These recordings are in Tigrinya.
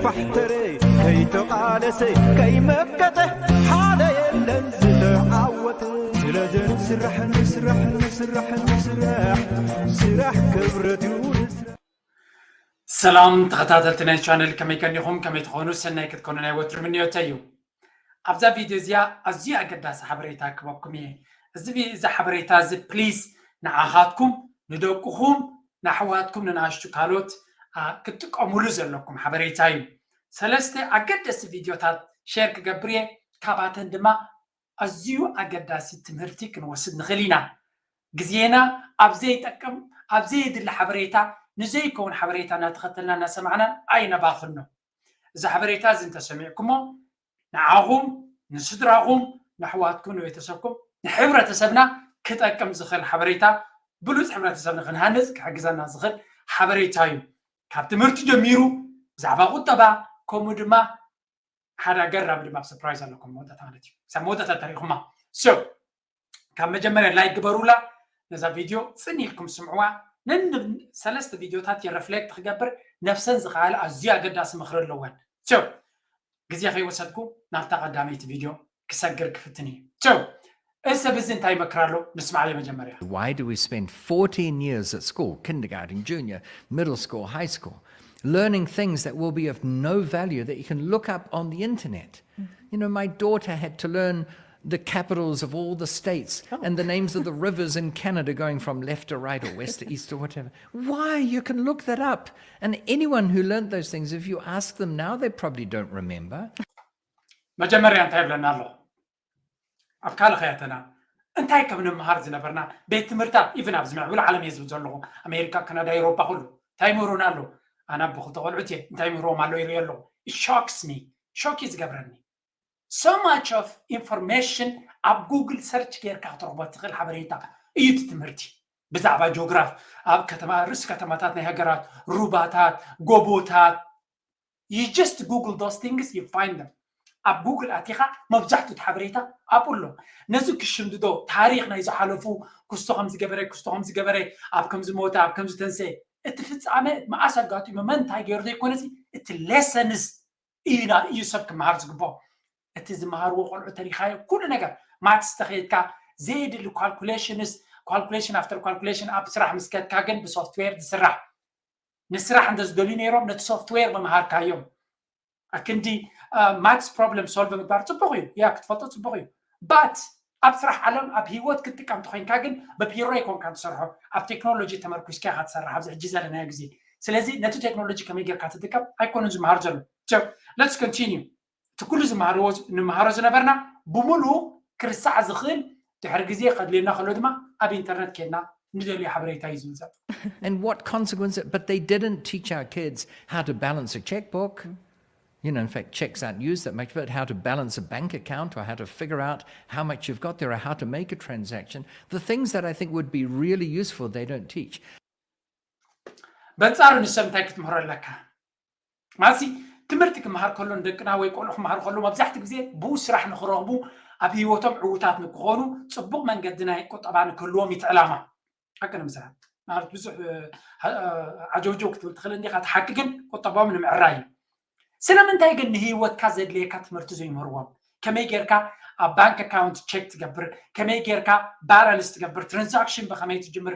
ባሕተረ ከይተቓለሰ ከይመከተ ሓደ የለን ዝተዓወተ። ስለዚ ንስራሕ ንስራሕ ንስራሕ ንስራሕ ስራሕ ክብረት እዩ። ሰላም ተኸታተልቲ ናይ ቻነል፣ ከመይ ቀኒኹም? ከመይ ትኾኑ? ሰናይ ክትኮኑ ናይ ወትሩ ምንዮተይ እዩ። ኣብዛ ቪድዮ እዚኣ ኣዝዩ ኣገዳሲ ሓበሬታ ክበኩም እየ። እዚ ቪ- እዚ ሓበሬታ እዚ ፕሊዝ ንዓኻትኩም፣ ንደቅኹም፣ ንኣሕዋትኩም፣ ንናሽቱ ካልኦት ኣ፣ ክትጥቀሙሉ ዘለኩም ሓበሬታ እዩ። ሰለስተ ኣገደስቲ ቪድዮታት ሼር ክገብር እየ። ካብኣተን ድማ ኣዝዩ ኣገዳሲ ትምህርቲ ክንወስድ ንኽእል ኢና። ግዜና ኣብ ዘይጠቅም፣ ኣብ ዘየድሊ ሓበሬታ፣ ንዘይከውን ሓበሬታ እናተኸተልና እናሰማዕናን ኣይነባኽኖ። እዚ ሓበሬታ እዚ እንተሰሚዕኩሞ ንዓኹም፣ ንስድራኹም፣ ንኣሕዋትኩም፣ ንቤተሰብኩም፣ ንሕብረተሰብና ክጠቅም ዝኽእል ሓበሬታ፣ ብሉፅ ሕብረተሰብ ንክንሃንፅ ክሕግዘና ዝኽእል ሓበሬታ እዩ። ካብ ትምህርቲ ጀሚሩ ብዛዕባ ቁጠባ፣ ከምኡ ድማ ሓደ ኣገራሚ ድማ ሰርፕራይዝ ኣለኩም መወዳእታ ማለት እዩ። ክሳብ መወዳእታ ተሪኢኹማ። So ካብ መጀመርያ ላይክ ግበሩላ፣ ነዛ ቪድዮ ፅን ኢልኩም ስምዕዋ። ነን ሰለስተ ቪድዮታት እየ ሪፍሌክት ክገብር፣ ነፍሰን ዝኸኣለ ኣዝዩ ኣገዳሲ ምኽሪ ኣለወን። So ግዜ ከይወሰድኩ ናብታ ቀዳመይቲ ቪድዮ ክሰግር ክፍትን እዩ። So እዚ ሰብ እዚ እንታይ ይመክር ኣሎ ንስማዓዮ መጀመርያ። Why do we spend fourteen years at school, kindergarten, junior, middle school, high school, learning things that will be of no value that you can look up on the internet? You know, my daughter had to learn the capitals of all the states and the names of the rivers in Canada going from left to right or west to east or whatever. Why? You can look that up. And anyone who learned those things, if you ask them now, they probably don't remember. መጀመርያ እንታይ ይብለና ኣሎ? ኣብ ካልእ ከያተና እንታይ ከም ንምሃር ዝነበርና ቤት ትምህርታት፣ ኢቭን ኣብዚ ምዕቡል ዓለም እየ ዝብል ዘለኹ፣ ኣሜሪካ፣ ካናዳ፣ ኤውሮጳ፣ ኩሉ እንታይ ይምህሩና ኣለዉ? ኣነ ኣቦ ክልተ ቆልዑት እየ፣ እንታይ ይምህርዎም ኣሎ ይርኢ ኣለኹ። It shocks me. ሾክ እዩ ዝገብረኒ። So much of information ኣብ ጉግል ሰርች ጌርካ ክትረኽቦ ትኽእል ሓበሬታ እዩ እቲ ትምህርቲ። ብዛዕባ ጂኦግራፍ፣ ኣብ ከተማ፣ ርእሲ ከተማታት ናይ ሃገራት፣ ሩባታት፣ ጎቦታት፣ you just google those things, you find them. ኣብ ጉግል ኣቲኻ መብዛሕትኡ እቲ ሓበሬታ ኣብኡ ኣሎ። ነዚ ክሽምድዶ፣ ታሪኽ ናይ ዝሓለፉ፣ ክስቶ ከም ዝገበረ፣ ክስቶ ከም ዝገበረ፣ ኣብ ከም ዝሞተ፣ ኣብ ከም ዝተንሰ፣ እቲ ፍጻመ መኣስ ኣጋጢሙ፣ መን እንታይ ገይሩ ዘይኮነሲ፣ እቲ ሌሰንስ እዩ ና- እዩ ሰብ ክመሃር ዝግብኦ። እቲ ዝመሃርዎ ቆልዑ ተሪኻዮ ኩሉ ነገር፣ ማትስ ተኸይድካ፣ ዘየድሊ ካልኩሌሽንስ፣ ካልኩሌሽን ኣፍተር ካልኩሌሽን ኣብ ስራሕ ምስ ከድካ ግን ብሶፍትዌር ዝስራሕ። ንስራሕ እንተ ዝደልዩ ነይሮም ነቲ ሶፍትዌር ምምሃርካዮም። ኣክንዲ ማትስ ፕሮብለም ሶልቭ ምግባር ጽቡቕ እዩ፣ ያ ክትፈልጦ ጽቡቕ እዩ። ባት ኣብ ስራሕ ዓለም ኣብ ህይወት ክትጥቀም ተኮይንካ ግን በቢሮ ኣይኮንካ ትሰርሖ፣ ኣብ ቴክኖሎጂ ተመርኩስካ ኢኻ ትሰርሕ ኣብዚ ሕጂ ዘለናዮ ግዜ። ስለዚ ነቲ ቴክኖሎጂ ከመይ ጌርካ ትጥቀም ኣይኮኑን ዝመሃሩ ዘሎ። So let's continue. እቲ ኩሉ ዝመሃርዎ ንምሃሮ ዝነበርና ብምሉ ክርሳዕ ዝኽእል ድሕሪ ግዜ ከድልየና ከሎ ድማ ኣብ ኢንተርነት ኬድና ንደልዮ ሓበሬታ እዩ ዝምፀእ። And what consequence? But they didn't teach our kids how to balance a checkbook. You know, in fact, checks aren't used that much, but how to balance a bank account or how to figure out how much you've got there or how to make a transaction. The things that I think would be really useful, they don't teach. በንጻሩ ንሰብ እንታይ ክትምህሮ ኣለካ? ማሲ ትምህርቲ ክመሃር ከሎ ንደቅና ወይ ቆልዑ ክመሃሩ ከሎ መብዛሕትኡ ግዜ ብኡ ስራሕ ንክረኽቡ ኣብ ህይወቶም ዕዉታት ንክኾኑ ጽቡቕ መንገዲ ናይ ቁጠባ ንክህልዎም እዩ እቲ ዕላማ። ሓቂ ንምዝራብ ማለት ብዙሕ ዓጀውጀው ክትብል ትኽእል እንዲኻ፣ እቲ ሓቂ ግን ቁጠባኦም ንምዕራይ እዩ። ስለምንታይ ግን ንህይወትካ ዘድልየካ ትምህርቲ ዘይምህርዎም? ከመይ ጌርካ ኣብ ባንክ ኣካውንት ቸክ ትገብር፣ ከመይ ጌርካ ባላንስ ትገብር፣ ትራንዛክሽን ብኸመይ ትጅምር፣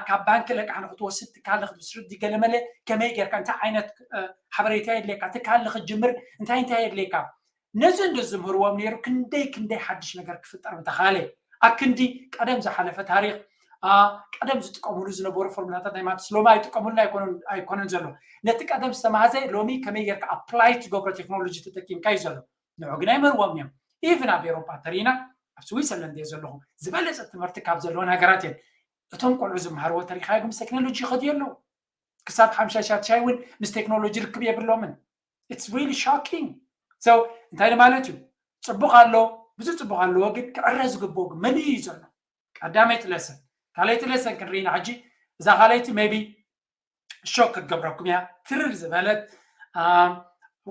ካብ ባንክ ለቃሕ ንክትወስድ ትካል ንክትምስርት ገለመለ ከመይ ጌርካ፣ እንታይ ዓይነት ሓበሬታ የድልየካ፣ ትካል ንክትጅምር እንታይ እንታይ የድልየካ? ነዚ እንደ ዝምህርዎም ነይሩ ክንደይ ክንደይ ሓድሽ ነገር ክፍጠር ምተኻለ። ኣክንዲ ቀደም ዝሓለፈ ታሪክ፣ ቀደም ዝጥቀሙሉ ዝነበሩ ፎርሙላታት ናይ ማትስ ሎሚ ኣይጥቀሙልና ኣይኮነን ዘሎ። ነቲ ቀደም ዝተማሃዘ ሎሚ ከመይ ጌርካ ኣፕላይ ትገብሮ ቴክኖሎጂ ተጠቂምካ እዩ ዘሎ። ንዑ ግን ኣይምህርዎም እዮም። ኢቭን ኣብ ኤሮፓ ተሪና ኣብ ስዊዘርላንድ እየ ዘለኹ፣ ዝበለፀ ትምህርቲ ካብ ዘለወን ሃገራት እየን። እቶም ቆልዑ ዝመሃርዎ ተሪኻዮ ግን ምስ ቴክኖሎጂ ይኸዱ ኣለዉ። ክሳብ ሓምሻይ ሻትሻይ እውን ምስ ቴክኖሎጂ ርክብ የብሎምን። It's really shocking. So እንታይ ማለት እዩ? ፅቡቅ ኣሎ፣ ብዙ ፅቡቅ ኣለዎ፣ ግን ክዕረ ዝግብኦ ግን መን እዩ ዘሎ? ቀዳመይቲ ለሰን። ካልኣይቲ ለሰን ክንርኢና ሕጂ። እዛ ካልኣይቲ maybe ሾክ ክትገብረኩም እያ፣ ትርር ዝበለት፣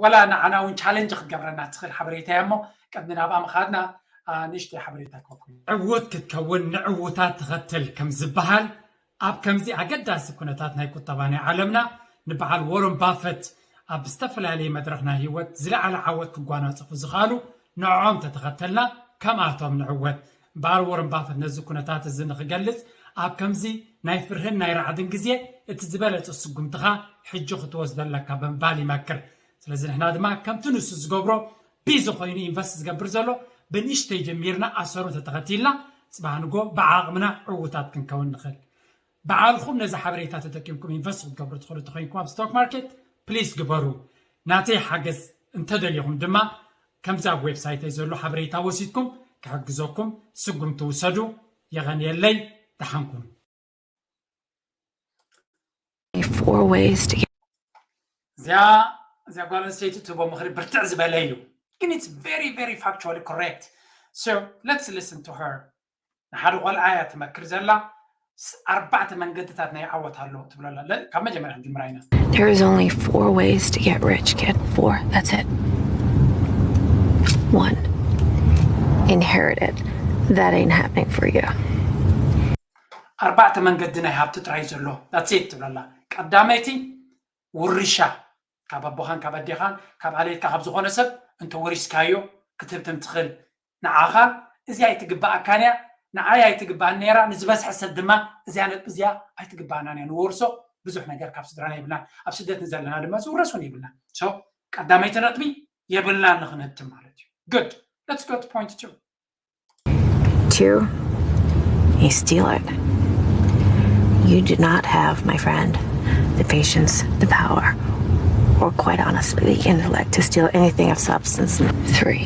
ወላ ንዓና እውን ቻለንጅ ክትገብረና ትኽእል ሓበሬታ እያ። እሞ ቅድሚ ናብኣ ምኻድና ንእሽተይ ሓበሬታ ክበኩም። ዕዉት ክትከውን ንዕዉታት ተኸትል ከም ዝበሃል፣ ኣብ ከምዚ ኣገዳሲ ኩነታት ናይ ቁጠባ ናይ ዓለምና ንበዓል ዎረን ባፈት ኣብ ዝተፈላለየ መድረኽ ናይ ህይወት ዝለዓለ ዓወት ክጓናጸፉ ዝኽኣሉ ንዕኦም ተተኸተልና ከምኣቶም ንዕወት። እምበኣር ወረን ባፈት ነዚ ኩነታት እዚ ንኽገልጽ ኣብ ከምዚ ናይ ፍርህን ናይ ራዕድን ግዜ እቲ ዝበለጸ ስጉምትኻ ሕጂ ክትወስዶ ኣለካ ብምባል ይመክር። ስለዚ ንሕና ድማ ከምቲ ንሱ ዝገብሮ ቢዚ ኮይኑ ኢንቨስት ዝገብር ዘሎ ብንእሽተይ ጀሚርና ኣሰሩ እንተተኸቲልና ጽባሕ ንጎ ብዓቕምና ዕውታት ክንከውን ንኽእል። ባዕልኹም ነዚ ሓበሬታ ተጠቂምኩም ኢንቨስት ክትገብሩ ትኽእሉ እንተኾይንኩም ኣብ ስቶክ ማርኬት ፕሊዝ ግበሩ። ናተይ ሓገዝ እንተደሊኹም ድማ ከምዚ ኣብ ዌብሳይተይ ዘሎ ሓበሬታ ወሲድኩም ክሕግዘኩም ስጉምቲ ውሰዱ። የቐንየለይ። ደሓንኩም። Four ways to get እዚኣ እዚኣ ጓል ኣንስተይቲ ትህቦ ምኽሪ ብርትዕ ዝበለ እዩ፣ ግን it's very very factually correct. So let's listen to her. ንሓደ ቆልዓ እያ ትመክር ዘላ። ስ- ኣርባዕተ መንገድታት ናይ ዓወት ኣሎ ትብለላ። ለ- ካብ መጀመርያ ክንጅምራ ኢና። There is only four ways to get rich, kid. Four. That's it. One. Inherit it. That ain't happening for you. ኣርባዕተ መንገዲ ናይ ሃብቲ ጥራይ ዘሎ that's it ትብለላ። ቀዳመይቲ ውርሻ ካብ ኣቦኻን ካብ ኣዴኻን ካብ ዓሌትካ ካብ ዝኾነ ሰብ እንተወሪስካዮ ክትህብትም ትኽእል። ንዓኻ እዚኣ ኣይትግባኣካን እያ፣ ንዓይ ኣይትግባኣን ነይራ፣ ንዝበዝሐ ሰብ ድማ እዚኣ ነጥቢ እዚኣ ኣይትግባኣናን እያ። ንወርሶ ብዙሕ ነገር ካብ ስድራና የብልናን። ኣብ ስደት ንዘለና ድማ ዝውረስ እውን የብልናን። So ቀዳመይቲ ነጥቢ የብልናን ንኽንህብትም ማለት እዩ። Good. Let's go to point two. Two, you steal it. You do not have, my friend, the patience, the power, or quite honestly, the intellect to steal anything of substance. Three.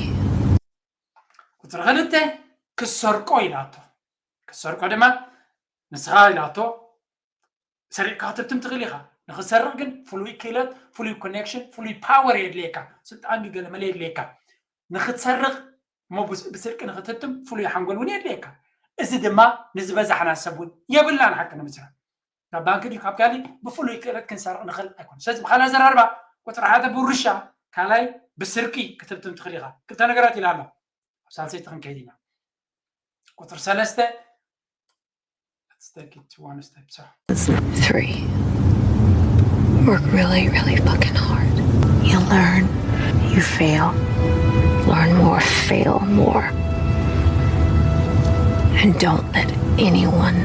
ቁፅሪ ክልተ ክሰርቆ ኢላቶ። ክሰርቆ ድማ ንስኻ ኢላቶ ሰሪቕካ ክትብትም ትኽእል ኢኻ። ንኽሰርቕ ግን ፍሉይ ክእለት፣ ፍሉይ ኮኔክሽን፣ ፍሉይ ፓወር የድልየካ። ስልጣን ድዩ ገለመለ የድልየካ። ንኽትሰርቕ እሞ ብስ- ብስርቂ ንኽትህብትም ፍሉይ ሓንጎል እውን የድልየካ። እዚ ድማ ንዝበዛሕና ሰብ እውን የብልናን ሓቂ ንምዝራብ። ካብ ባንኪ ድዩ ካብ ካሊ ብፍሉይ ክእለት ክንሰርቕ ንኽእል ኣይኮን። ስለዚ ብኻልእ ኣዘራርባ ቁፅሪ ሓደ ብውርሻ፣ ካልኣይ ብስርቂ ክትህብትም ትኽእል ኢኻ። ክልተ ነገራት ኢላ ኣሎ። ኣብ ሳልሰይቲ ክንከይድ ኢና። ቁፅሪ ሰለስተ Let's take it to one step. So It's three. Work really, really fucking hard. You learn, you fail, learn more, fail more. And don't let anyone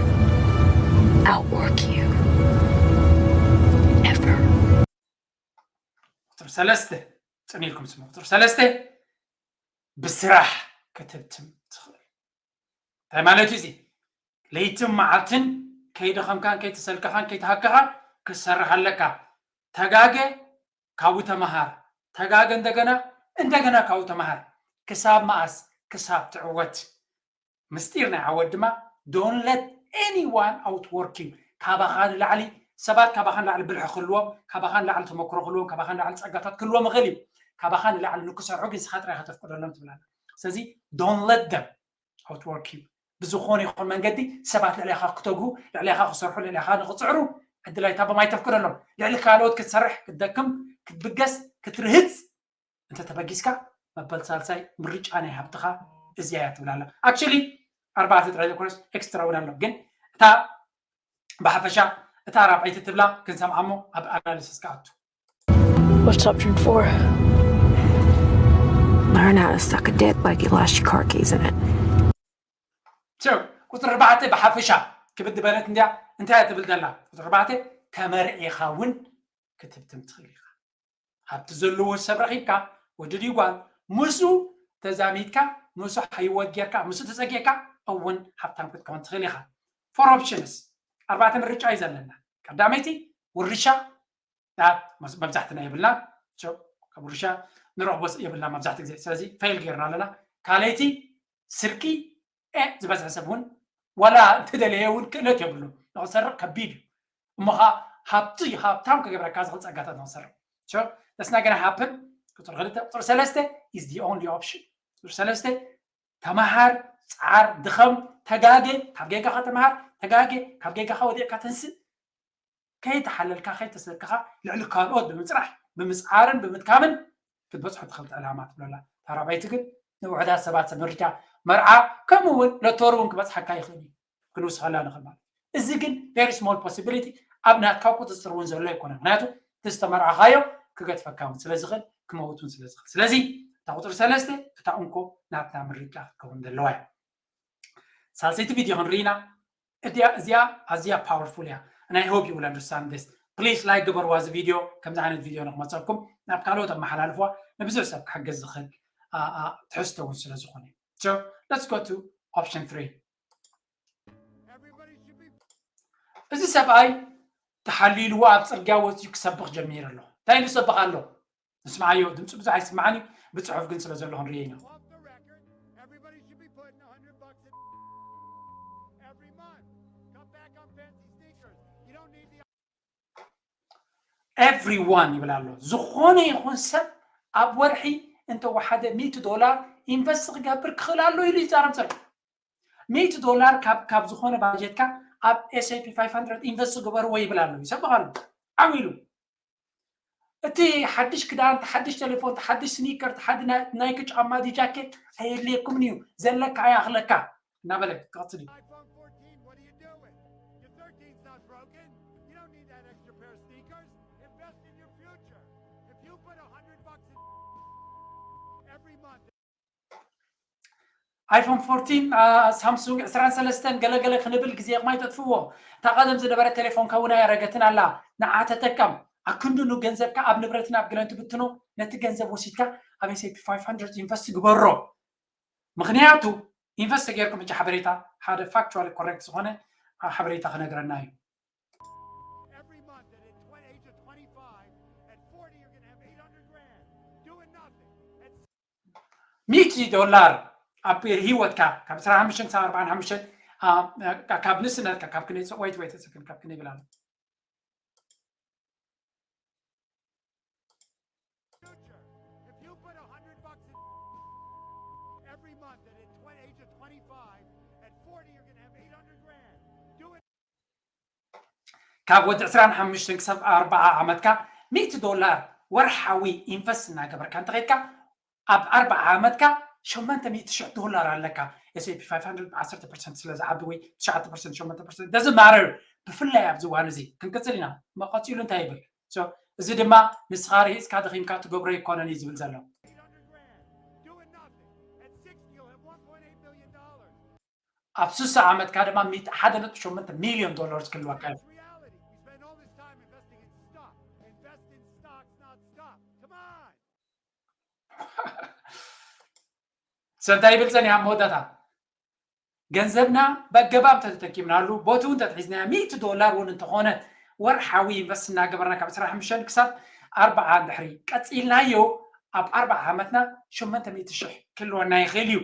outwork you. Ever. ቁፅሪ ሰለስተ ፅን ኢልኩም ስሙ። ቁፅሪ ሰለስተ ብስራሕ ክትህብትም ትኽእል። እንታይ ማለት እዩ እዚ? ለይትን መዓልትን ከይደኸምካን ከይተሰልከኻን ከይተሃከኻን ክትሰርሕ ኣለካ። ተጋገ ካብኡ ተመሃር። ተጋገ እንደገና እንደገና ካብኡ ተመሃር። ክሳብ መኣስ? ክሳብ ትዕወት። ምስጢር ናይ ዓወት ድማ don't let anyone outwork you። ካባኻ ንላዕሊ ሰባት ካባኻ ንላዕሊ ብልሒ ክህልዎም፣ ካባኻ ንላዕሊ ተመክሮ ክህልዎም፣ ካባኻ ንላዕሊ ፀጋታት ክህልዎም ይኽእል እዩ። ካባኻ ንላዕሊ ንክሰርሑ ግን ንስኻ ጥራይ ከተፍቅደሎም ትብላና። ስለዚ don't let them outwork you። ብዝኾነ ይኹን መንገዲ ሰባት ልዕሌኻ ክተግሁ፣ ልዕሌኻ ክሰርሑ፣ ልዕሌኻ ንክፅዕሩ ዕድል ኣይታቦም፣ ኣይተፍቅደሎም። ልዕሊ ካልኦት ክትሰርሕ፣ ክትደክም፣ ክትብገስ፣ ክትርህፅ እንተተበጊስካ መበል ሳልሳይ ምርጫ ናይ ሃብትኻ እዚኣ እያ ትብል ኣላ። Actually ኣርባዕተ ጥራይ ዘይኮነስ ኤክስትራ እውን ኣሎ፣ ግን እታ ብሓፈሻ እታ ራብዐይቲ ትብላ ክንሰምዓ እሞ ኣብ ኣናሊሲስ ክኣቱ። What's option four? Learn how to suck a dick like you lost your car keys in it. So ቁፅሪ ኣርባዕተ ብሓፈሻ ክብድ በለት እንዲያ እንታይ እያ ትብል ዘላ? ቁፅሪ ኣርባዕተ ተመርዒኻ እውን ክትብትም ትኽእል ኢኻ። ሃብቲ ዘለዎ ሰብ ረኺብካ ወዲ ድዩ ጓል ምስኡ ተዛሚድካ ምስኡ ሃይወት ጌርካ ምስኡ ተፀጊዕካ እውን ሃብታም ክትከውን ትኽእል ኢኻ። Four options ኣርባዕተ ምርጫ እዩ ዘለና። ቀዳመይቲ ውርሻ that መብዛሕትና የብልና። So ካብ ውርሻ ንረኽቦ የብልና መብዛሕቲ ግዜ። ስለዚ ፌል ጌርና ኣለና። ካልኣይቲ ስርቂ ዝበዝሐ ሰብ እውን ዋላ እንተደለየ እውን ክእለት የብሉ ንክሰርቕ ከቢድ እዩ። እሞ ከዓ ሃብቲ ሃብታም ክገብረካ ዝኽእል ፀጋታት ንክሰርቕ። That's not gonna happen. ቁፅሪ ክልተ ቁፅሪ ሰለስተ is the only option. ቁፅሪ ሰለስተ ተምሃር፣ ፀዓር፣ ድኸም፣ ተጋገ፣ ካብ ጌጋኻ ተምሃር፣ ተጋገ፣ ካብ ጌጋኻ ወዲቕካ ተንስእ። ከይተሓለልካ ከይተሰከኻ ልዕሊ ካልኦት ብምፅራሕ ብምፅዓርን ብምድካምን ክትበፅሖ ትኽእል ዕላማ ትብለላ። ታራባይቲ ግን ንውሑዳት ሰባት ሰብ ምርጫ መርዓ ከምኡ እውን ለቶር እውን ክበፅሓካ ይኽእል እዩ። ክንውስኸላ ንኽእል ማለት እዚ ግን very small possibility ኣብ ናትካ ቁፅፅር እውን ዘሎ ኣይኮነ። ምክንያቱ እቲ ዝተመርዓኻዮ ክገድፈካ እውን ስለ ዝኽእል ክመውት እውን ስለ ዝኽእል። ስለዚ እታ ቁፅሪ ሰለስተ እታ እንኮ ናትና ምርጫ ክትከውን ዘለዋ እያ። ሳልሰይቲ ቪድዮ ክንርኢ ኢና። እዚኣ እዚኣ ኣዝያ powerful እያ። And I hope you will understand this. Please like ግበርዋ እዚ ቪድዮ፣ ከምዚ ዓይነት ቪድዮ ንክመፀኩም ናብ ካልኦት ኣመሓላልፍዋ፣ ንብዙሕ ሰብ ክሕግዝ ዝኽእል ትሕዝቶ እውን ስለ ዝኾነ። So let's go to option three. እዚ ሰብኣይ ተሓሊልዎ ኣብ ፅርግያ ወፂኡ ክሰብኽ ጀሚሩ ኣሎ። እንታይ ኢሉ ይሰብኽ ኣሎ? ንስምዓዮ። ድምፂ ብዙሕ ኣይስማዕን እዩ፣ ብፅሑፍ ግን ስለ ዘሎ ክንርእዮ ኢና። Everyone ይብል ኣሎ። ዝኾነ ይኹን ሰብ ኣብ ወርሒ እንተወሓደ ሚእቲ ዶላር ኢንቨስት ክገብር ክኽእል ኣሎ ኢሉ ይዛረብ ዘሎ። ሚእቲ ዶላር ካብ ካብ ዝኾነ ባጀትካ ኣብ S and P five hundred ኢንቨስት ግበርዎ ይብል ኣሎ፣ ይሰብኽ ኣሎ። ዓው ኢሉ። እቲ ሓድሽ ክዳን፣ እቲ ሓድሽ ቴሌፎን፣ እቲ ሓድሽ ስኒከር፣ እቲ ሓደ ናይ ናይኪ ጫማ፣ እቲ ጃኬት ኣየድልየኩምን እዩ፣ ዘለካ ኣይኣኽለካ እናበለ ክቐፅል እዩ። ኣይፎን ፎርቲን፣ ሳምሱንግ ዕስራን ሰለስተን ገለገለ ክንብል ግዜኹም ኣይተጥፍዎ። እታ ቀደም ዝነበረት ቴሌፎንካ እውን ኣየረገትን ኣላ። ንዓ ተጠቀም። ኣክንዱ ንገንዘብካ ኣብ ንብረትን ኣብ ገለን ትብትኖ፣ ነቲ ገንዘብ ወሲድካ ኣብ S and P five hundred ኢንቨስት ግበሮ። ምኽንያቱ ኢንቨስት ጌርኩም፣ ሕጂ ሓበሬታ ሓደ ፋክቹዋሊ ኮሬክት ዝኾነ ሓበሬታ ክነግረና እዩ። ሚእቲ ዶላር ኣብ ህይወትካ ካብ ዕስራን ሓሙሽተን ክሳብ ኣርባዓን ሓሙሽተን፣ ካብ ንእስነትካ ካብ ክንደይ ወይት ወይት ሰክን ካብ ክንደይ ይብል ኣሎ? ካብ ወዲ ዕስራን ሓሙሽተን ክሳብ ኣርባዓ ዓመትካ ሚእቲ ዶላር ወርሓዊ ኢንቨስት እናገበርካ እንተኸድካ ኣብ ኣርባዓ ዓመትካ ሸሞንተ ሚእቲ ሽሕ ዶላር ኣለካ። S and P five hundred ብ ዓሰርተ ፐርሰንት ስለ ዝዓቢ ወይ ትሽዓተ ፐርሰንት ሸሞንተ ፐርሰንት doesn't matter። ብፍላይ ኣብዚ እዋን እዚ ክንቅፅል ኢና። መቐፂሉ እንታይ ይብል? So እዚ ድማ ንስኻ ርሂፅካ ደኺምካ ትገብሮ ኣይኮነን እዩ ዝብል ዘሎ። ኣብ ስሳ ዓመትካ ድማ ሚእቲ ሓደ ነጥቢ ሸሞንተ ሚልዮን ዶላርስ ክህልወካ እዩ። ሰንታይ ይብል ጸኒሓ መወዳእታ? ገንዘብና በገባብ እንተተጠቂምናሉ፣ ቦቲ እውን እንተትሒዝናዮ፣ ሚእቲ ዶላር እውን እንተኾነ ወርሓዊ ኢንቨስት እናገበርና ካብ ዕስራን ሓሙሽተን ክሳብ ኣርባዓ እንድሕሪ ቀጺልናዮ፣ ኣብ ኣርባዓ ዓመትና ሸሞንተ ሚእቲ ሽሕ ክህልወና ይኽእል እዩ።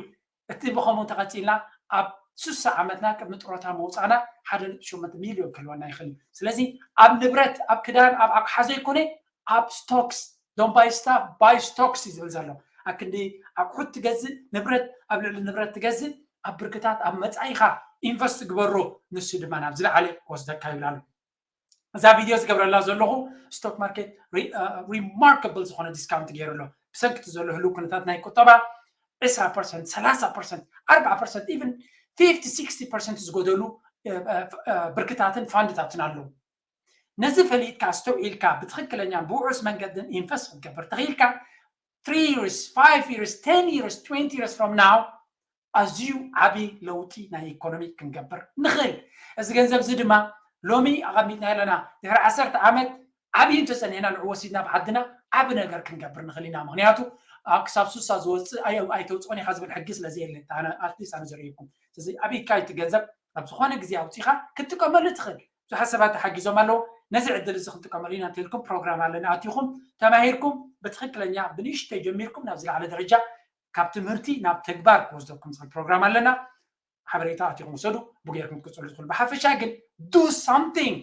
እቲ ብኸምኡ እንተቐጺልና ኣብ ስሳ ዓመትና ቅድሚ ጥሮታ ምውጻእና ሓደ ነጥቢ ሸሞንተ ሚልዮን ክህልወና ይኽእል እዩ። ስለዚ ኣብ ንብረት፣ ኣብ ክዳን፣ ኣብ ኣቕሓ ዘይኮነ ኣብ ስቶክስ፣ don't buy stuff, buy stocks እዩ ዝብል ዘሎ። ኣክንዲ ኣቑሑት ትገዝእ፣ ንብረት ኣብ ልዕሊ ንብረት ትገዝእ፣ ኣብ ብርክታት ኣብ መጻኢኻ ኢንቨስት ግበሮ፣ ንሱ ድማ ናብ ዝለዓለ ክወስደካ ይብል ኣሎ። እዛ ቪድዮ ዝገብረላ ዘለኹ ስቶክ ማርኬት ሪማርካብል ዝኾነ ዲስካውንት ገይሩ ኣሎ። ብሰንኪ እቲ ዘሎ ህልው ኩነታት ናይ ቁጠባ ዕስራ ፐርሰንት፣ ሰላሳ ፐርሰንት፣ ኣርባዓ ፐርሰንት፣ ኢቨን ፊፍቲ ሲክስቲ ፐርሰንት ዝጎደሉ ብርክታትን ፋንድታትን ኣለዉ። ነዚ ፈሊጥካ ኣስተውዒልካ ብትኽክለኛን ብውሑስ መንገድን ኢንቨስት ክትገብር ተኽኢልካ three years, five years, ten years, twenty years from now ኣዝዩ ዓቢ ለውጢ ናይ ኢኮኖሚ ክንገብር ንኽእል። እዚ ገንዘብ እዚ ድማ ሎሚ ኣቐሚጥና ኣለና። ድሕሪ ዓሰርተ ዓመት ዓብዪ እንተጸኒሕና ንዑ ወሲድና ኣብ ዓድና ዓቢ ነገር ክንገብር ንኽእል ኢና። ምኽንያቱ ኣብ ክሳብ ሱሳ ዝወጽእ ኣይ-፣ ኣይተውጽኦን ኢኻ ዝብል ሕጊ ስለ ዘየለ፣ ኣነ ኣትሊስት ኣነ ዘርእየኩም። ስለዚ ኣብ ኢድካ እቲ ገንዘብ ኣብ ዝኾነ ግዜ ኣውጺኻ ክትጥቀመሉ ትኽእል። ብዙሓት ሰባት ተሓጊዞም ኣለዉ። ነዚ ዕድል እዚ ክንጥቀመሉ ኢና እንተኢልኩም ፕሮግራም ኣለና። ኣቲኹም ተማሂርኩም ብትኽክለኛ ብንእሽተይ ጀሚርኩም ናብ ዝለዓለ ደረጃ ካብ ትምህርቲ ናብ ተግባር ክወስደኩም ዝኽእል ፕሮግራም ኣለና። ሓበሬታ ኣቲኹም ውሰዱ፣ ብጌርኩም ክትቅፅሉ ትኽእሉ። ብሓፈሻ ግን do something።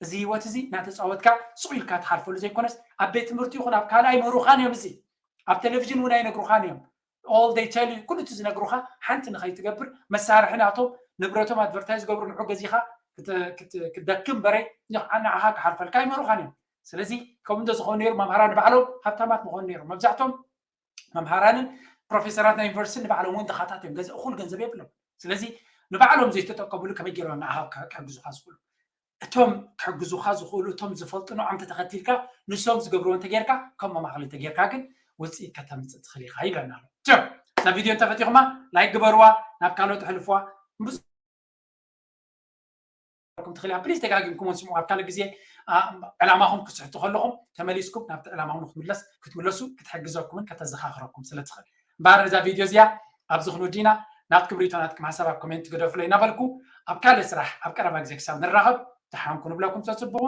እዚ ህይወት እዚ እናተፃወትካ ስቕ ኢልካ ትሓልፈሉ ዘይኮነስ፣ ኣብ ቤት ትምህርቲ ይኹን ኣብ ካልእ ኣይምህሩኻን እዮም። እዚ ኣብ ቴሌቪዥን እውን ኣይነግሩኻን እዮም። All they tell you፣ ኩሉ እቲ ዝነግሩኻ ሓንቲ ንኸይትገብር፣ መሳርሒ ናቶም፣ ንብረቶም ኣድቨርታይዝ ዝገብሩ ንዑ ገዚኻ ክት-፣ ክት-፣ ክትደክም በረ ንዓኻ ክሓልፈልካ ኣይምህሩኻን እዮም። ስለዚ ከምኡ እንተዝኾኑ ነይሩ መምሃራን ንባዕሎም ሃብታማት ምኾኑ ነይሮም። መብዛሕቶም መምሃራንን ፕሮፌሰራት ናይ ዩኒቨርሲቲ ንባዕሎም እውን ድኻታት እዮም። ገንዘብ፣ እኹል ገንዘብ የብሎም። ስለዚ ንባዕሎም ዘይተጠቀምሉ ከመይ ገይሮም ንዓኻ ክሕግዙኻ ዝኽእሉ? እቶም ክሕግዙኻ ዝኽእሉ እቶም ዝፈልጡ ንዖም ተተኸቲልካ ንሶም ዝገብርዎ እንተጌርካ ከም መማእኸሊ እንተጌርካ ግን ውፅኢት ከተምፅእ ትኽእል ኢኻ ይብለና ኣሎ። እዛ ቪድዮ እንተፈቲኹማ ላይክ ግበርዋ፣ ናብ ካልኦት ኣሕልፍዋ። ብዙ ትኽእል እያ። ፕሊዝ ደጋጊምኩም ስምዑ። ኣብ ካልእ ግዜ ዕላማኹም ክትስሕቱ ከለኹም ተመሊስኩም ናብቲ ዕላማኹም ክትምለስ ክትምለሱ ክትሕግዘኩምን ከተዘኻኽረኩም ስለ ትኽእል። እምበኣር ነዛ ቪድዮ እዚኣ ኣብዚ ክንውዲ ኢና። ናትኩም ሪቶ ናትኩም ሓሳብ ኣብ ኮሜንት ግደፉለይ እናበልኩ ኣብ ካልእ ስራሕ ኣብ ቀረባ ግዜ ክሳብ ንራኸብ ደሓን ኩኑ ብለኩም ተፅብቑ።